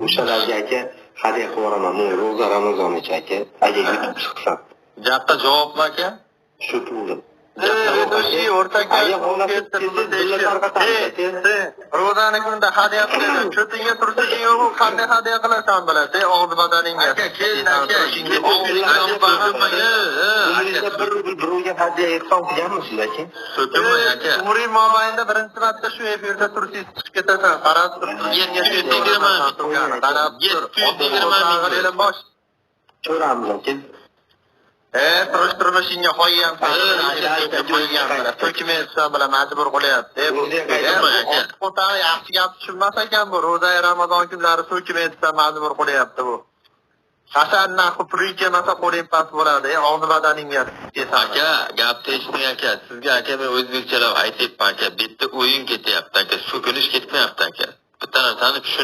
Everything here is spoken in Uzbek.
O'shalarga, aka, hadya qilib yuboraman. Bu ro'za Ramazon ichi, aka. Agar yutib chiqsam. Gapda javobmi, aka? Shu pulni. Ведущий o'rtaka. Agar xohlasangiz, birga tarqatamiz, aka. Ro'zani kunida hadya qilasan. Cho'tingga tursiging yo'q, qanday hadya qilasan biladi, og'zi badaningga. Aka, keling, aka. Umringizda bir rubl birovga hadya ehson qilganmisiz, aka? So'kinmang, aka. Umring mobaynida birinchi marta shu efirda tursiz chiqib ketasan. Qarab tur. 720 ming. Qarab tur. 720 ming. Elim bosh. Ko'ramiz, aka. Turish turmushingga qo'ygan. So'kmaysan bilan majbur qilyapti. Bu o'tani yaxshi gap tushunmas ekan bu. Ro'za Ramazon kunlari so'kmaysan majbur qilyapti bu. Qachon narxi puling kelmasa qo'ling past bo'ladi. Og'zi badaningga. Aka, gapni eshiting, aka. Sizga, aka, men o'zbekchalab aytyapman, aka. Bu yerda o'yin ketyapti, aka. So'kinish ketmayapti, aka. Bitta narsani tushun.